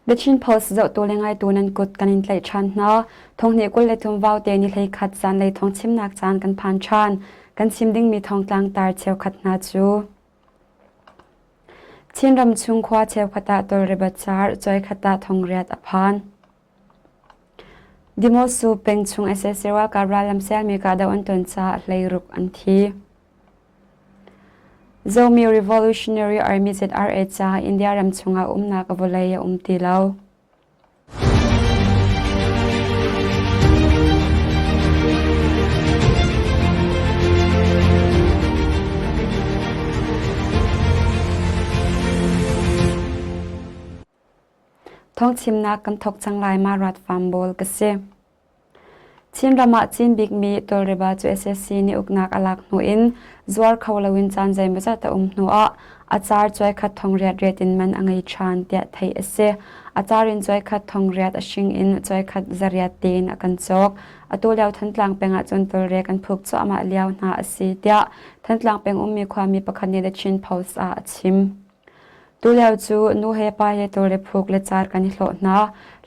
The Chin Post zohtu le ngaitu nan kut kan in tlaih ṭhan hna. Thonghnih 23 vaute ni 11 zanlei thawngchimnak caan kan phan ṭhan. Kan chim dingmi thawngtlang tar cheukhat hna cu Chinram chung khua cheukhat ah tawlrebat car cuaikhat ah thongriat a phan. Dimosu peng chung sac ralkap rallam sialmi kahdoh an ton caah hleiruk an thi. Zomi Revolutionary Army ZRA caah India ram chungah umnak vawlei a um ti lo. Thawngchimnak kan thawk cang lai ma rat farm bawl ka si. Chinram ah cin bikmi tawlreba cu SSC nih uknak a lak hnu in zuar kho loin caan zeimawzat a um hnuah a car cuaikhat thongriat riat in man a ngei ṭhan tiah theih a si. A car in cuaikhat thongriat a hring in cuaikhat zariat tein a kan cawk. Atu lio Thantlang peng ah cun tawlre kan phuk cuahmah lio hna a si tiah Thantlang peng ummi khuami pakhat nih The Chin Post ah a chim. Tulio cu nu he pa he tawlre phuk le car kan i hlawh hna.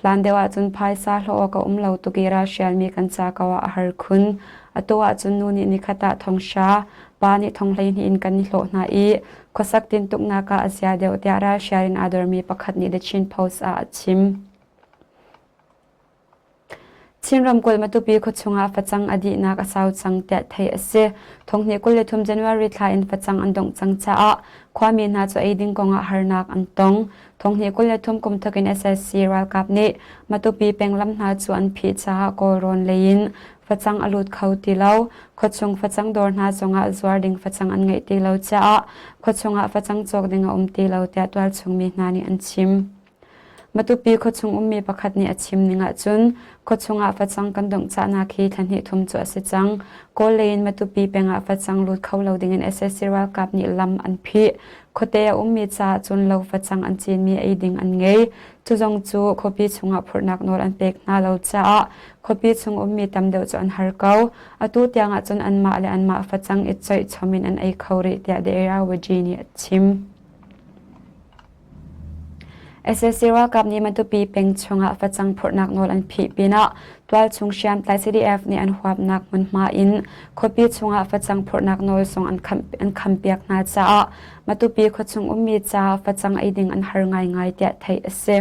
Hlan deuh ahcun phaisa hlawh awk a um lo tuk i ralhrialmi kan ca ko ah a har khun. Atu ahcun nu nih nikhat ah thonghra, pa nih thong 12 in kan i hlawh hna i khuasak tintuknak ah a zia deuh tiah ralhrial in aa dormi pakhat nih The Chin Post ah a chim. Chin ramkulh Matupi khuachung ah facang a dihnak a sau cang tiah theih a si. Thonghnih 23 January thla in facang an dongh cang caah khuami hna cu eiding kong ah harnak an tong. Thonghnih 23 kum thawk in SSC ralkap nih Matupi peng lam hna cu an phih caah Kawlrawn lei in facang a lut kho ti lo. Khuachung facang dawr hna zongah zuar ding facang an ngeih ti lo caah khuachung ah facang cawk ding a um ti lo tiah tualchung mi hna nih an chim. Matupi khuachung ummi pakhat nih a chim ning ahcun khuachung ah facang kan donghcahnak hi thla hnih thum cu a si cang. Kawl lei in Matupi peng ah facang lut kho lo dingin sac ralkap nih lam an phih. Khuate a ummi caah cun lo facang an cinmi ei ding an ngei. Cu zong cu khuapi chungah phurhnak nawl an pek hna lo caah khuapi chung ummi tam deuh cu an har ko. Atu tiang ahcun anmah le anmah facang i coih chom in an ei kho rih tiah The Irrawaddy nih a chim. Sac ralkap nih Matupi peng chungah facang phurhnak nawl an phih pinah tualchung hriamtlai CDF nih an huapnak hmunhma in khuapi chungah facang phurhnak nawl zong an khampiak hna caah Matupi khuachung ummi caah facang ei ding an har ngaingai tiah theih a si.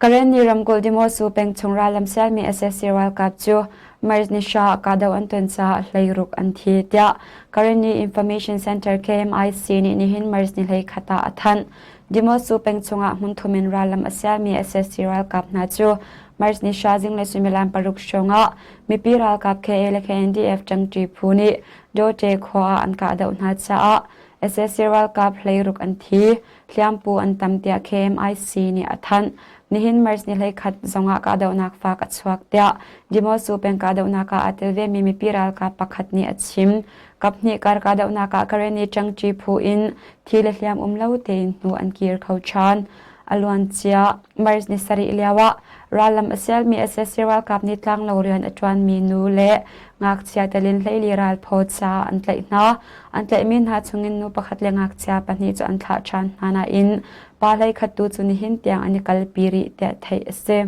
Karenni ramkulh Demosu pengchung rallam sialmi sac ralkap cu March ni hra kahdoh an ton caah hleiruk an thi tiah Karenni Information Center KMIC nih nihin March ni 21 ah a thanh. Demosu pengchung ah hmunthum in rallam a sialmi sac ralkap hna cu March ni hra zinglei suimilam paruk hrawng ah mipi ralkap KA le KNDF ṭangṭi phu nih Dawte khua ah an kahdoh hna caah sac ralkap hleiruk an thi. Hliampu an tam tiah KMIC nih a thanh. Nihin March ni 11 zongah kahdohnak fak a chuak tiah Dimosu peng kahdohnak ah aa tel vemi mipi ralkap pakhat nih a chim. Kaphnih kar kahdohnak ah Karenni ṭangṭi phu in thi le hliam um lo tein hnu an kir kho ṭhan. A luancia March ni sarih lioah rallam a sialmi sac ralkap nih tlanglo rian a ṭuanmi nu le ngakchia telin 14 ralphaw ca an tlaih hna. An tlaihmi hna chungin nu pakhat le ngakchia pahnih cu an thlah ṭhan hna nain pa hleikhat tu cu nihin tiang an i kalpi rih tiah theih a si.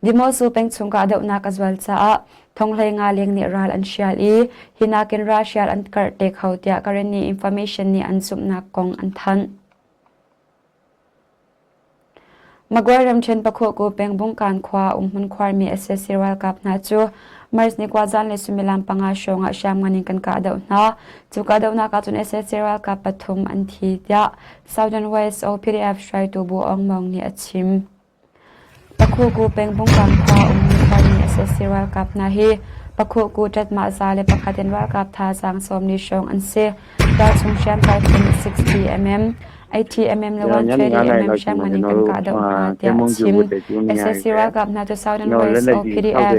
Dimosu peng chung kahdohnak a zual caah thonghlei nga leng nih ral an hrial i hi nakin ralhrial an karh te kho tiah Karenni Information nih an zumhnak kong an thanh. Magway ramṭhen Pakhuaku peng Bungkan khua umhmun khuarmi sac ralkap hna cu March ni kua zanlei suimilam panga hrawng ah hriamngan in kan kahdoh hna. Cu kahdohnak ah cun sac ralkap pathum an thi tiah Southern West OPDF hruaitu Bu Aung Maung nih a chim. Pakhuku peng Bungkang khua ummi khuami sac ralkap hna hi Pakhuku ṭatmah za le pakhat in ralkap thazaang 40 hrawng an si. Ralchung hriamtlai phun 60 mm, 80 mm le 130 mm hriamngan in kan kahdoh hna tiah a chim. Sac ralkap hna cu Southern West OPDF,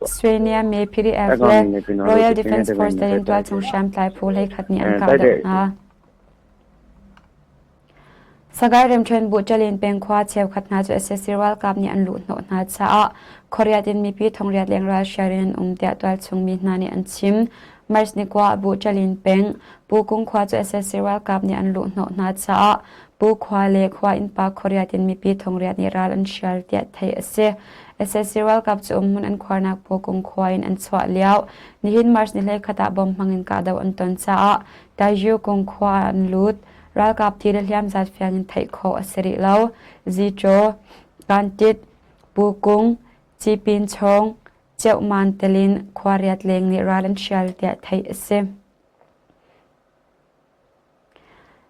Sreniami PDF le Royal Defense Force telin tualchung hriamtlai phu hleikhat nih an kahdoh hna. Sagaing ramṭhen Buhṭalin peng khua cheukhat hna cu sac ralkap nih an luhhnawh hna caah khuariat in mipi thongriat leng ralhrial in an um tiah tualchung mi hna nih an chim. March ni kua ah Buhṭalin peng Pukung khua cu sac ralkap nih an luhhnawh hna caah Pu khua le khua innpa khuariat in mipi thongriat nih ral an hrial tiah theih a si. Sac ralkap cu umhmun an khuarnak Pukung khua in an chuah lio. Nihin March ni 21 ah bom hmang in kahdoh an ton caah Taizyu kung khua ah an lut. Ralkap thi le hliam zat fiang in theih khawh a si rih lo. Ziṭaw, Kantit, Pukung, Cipin Chawng, Ceuhman telin khuariat leng nih ral an hrial tiah theih a si.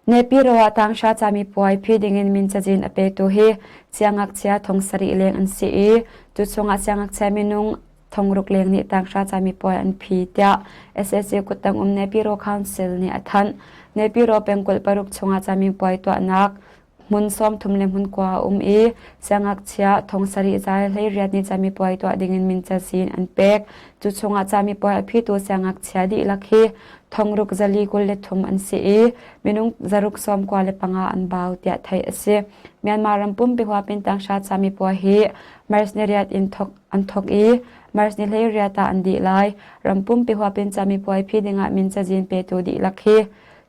Nepiro ah tanghra camipuai phi dingin min cazin a petu hi siangngakchia thong sarih leng an si i tuchung ah siangngakchia minung thongruk leng nih tanghra camipuai an phi tiah SSC kuttang um Nepiro Council nih a thanh. Nepiro pengkulh paruk chungah camipuai tuahnak hmun 30 le hmun kua a um i siangngakchia thong sarih zai 18 nih camipuai tuah dingin min cazin an pek. Cu chungah camipuai a phitu siangngakchia dihlak hi thongruk zali 23 an si i minung zaruk 95 an bau tiah theih a si. Myanmar ram pumpi huap in tanghra camipuai hi March ni riat in thok an thok i March ni 18 ah an dih lai. Ram pumpi huap in camipuai phi dingah min cazin petu dihlak hi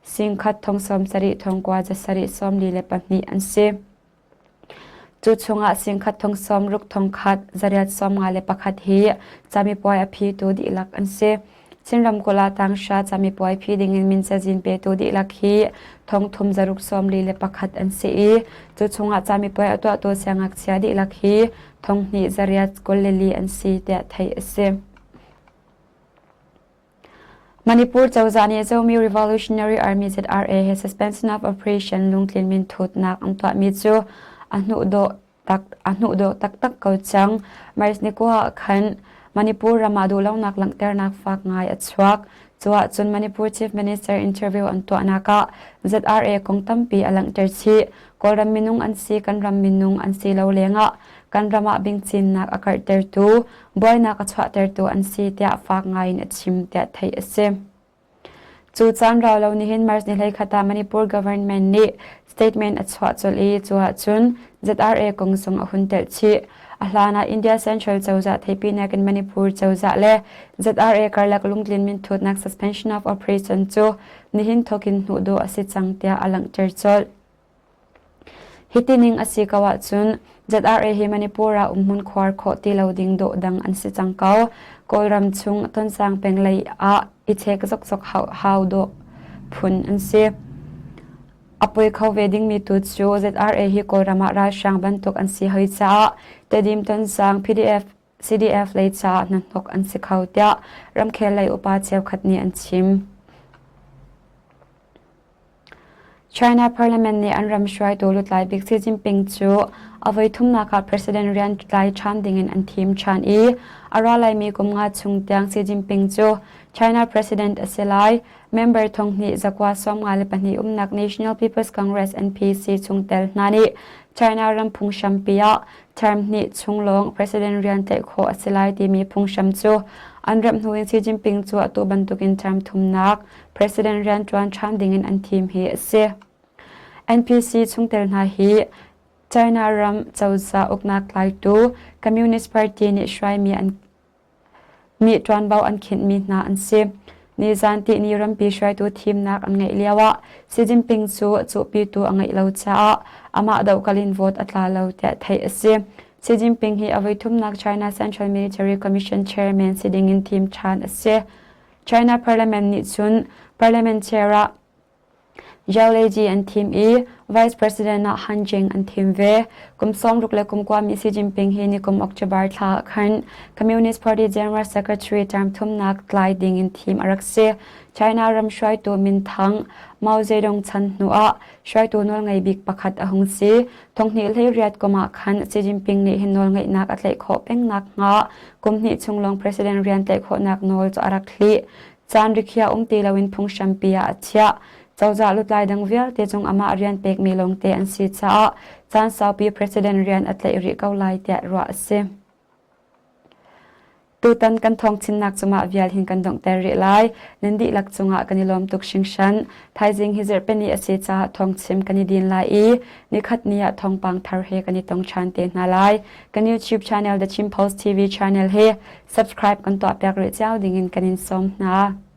singkhat thong 70 thong kua 7 42 an si. Cu chungah singkhat thong sawm ruk thong khat zariat 51 hi camipuai a phitu dihlak an si. Chin ramkulh ah tanghra camipuai phi dingin min cazin petu dihlak hi thong thum zaruk 41 an si i cu chungah camipuai a tuahtu siangngakchia dihlak hi thong hnih zariat 24 an si tiah theih a si. Manipur cozah nih Zomi Revolutionary Army ZRA he suspension of operation lungtlin minthutnak an tuahmi cu a hnuhdawh tak a hnuhdawh taktak ko cang. March ni kua ah khan Manipur ram ah duhlonak langhternak fak ngai a chuak. Cu ahcun Manipur Chief Minister interview an tuahnak ah ZRA kong tampi a langhter chih. Kawlram minung an si, kan ram minung an si lo lengah kan ram ah bingcinnak a karhtertu, buainak a chuahtertu an si tiah fak ngaiin a chim tiah theih a si. Cu caan rau lo nihin March ni 21 ah Manipur government nih statement a chuah colh i cu ahcun ZRA kong zong a hun telh chih. A hlan ah India Central cozah theihpinak in Manipur cozah le ZRA karlak lungtlin minthutnak suspension of operation cu nihin thokin hnuh dawh a si cang tiah a langhter colh. Hiti ning a si ko ahcun ZRA hi Manipur ah umhmun khuar khawh ti lo ding dawhdang an si cang ko. Kawlram chung Tonsang peng lei ah i chek zokzok hau dawh phun an si. A poi kho ve dingmi tu cu ZRA hi Kawlram ah ralhrang bantuk an si hoi caah Tedim Tonsang PDF CDF lei caah hnahnok an si kho tiah ramkhel lei upa cheukhat nih an chim. China Parliament nih an ram hruaitu lutlai bik Xi Jinping cu a voithumnak ah president rian tlai ṭhan dingin an thim ṭhan i a ra laimi kum nga chung tiang Xi Jinping cu China president a si lai. Member thong hnih zakua 52 umnak National People's Congress NPC chungtel hna nih China ram phunghrampi ah term hnih chung lawng president rian tlaih khawh a si lai timi phunghram cu an remh hnu in Xi Jinping cu atu bantukin term thumnak president rian ṭuan ṭhan dingin an thim hi a si. NPC chungtel hna hi China ram cozah uknak tlaitu Communist Party nih hruaimi an nih ṭuanvo an khinhmi hna an si. Nizan tihni rampi hruaitu thimnak an ngeih lioah Xi Jinping cu cuhpitu a ngeih lo caah amah dohkal in vote a tla lo tiah theih a si. Xi Jinping hi a voithumnak China Central Military Commission chairman si dingin thim ṭhan a si. China Parliament nih cun Parliament chair ah Zhao Leji an thim i Vice President ah Han Jing an thim ve. Kum 60 le kum kuami Xi Jinping hi nikum October thla ah khan Communist Party General Secretary term thumnak tlai ding in thim a rak si. China ram hruaitu minthang Mao Zedong chan hnu ah hruaitu nawlngei bik pakhat a hung si. Thonghnih hlei riat kum ah khan Xi Jinping nih hin nawlngeihnak a tlaih khawh peng nakhnga kum hnih chung lawng president rian tlaih khawhnak nawl cu a rak hlih. Caan rikhiah um ti loin phunghrampi ah a chiah. Cozah lutlai dang vialte cung amah rian pekmi lawngte an si caah caan saupi president rian a tlaih rih ko lai tiah ruah a si. Tutan kan thawngchimnak cu mah vial hin kan donghter rih lai. Nan dihlak cungah kan i lawm tuk hringhran. Thaizing hi zarhpini a si caah thawngchim kan i din lai i nikhat ni ah thawngpang thar he kan i tong ṭhan te hna lai. Kan YouTube channel The Chin Post TV channel hi subscribe kan tuahpiak rih cio dingin kan in sawm hna.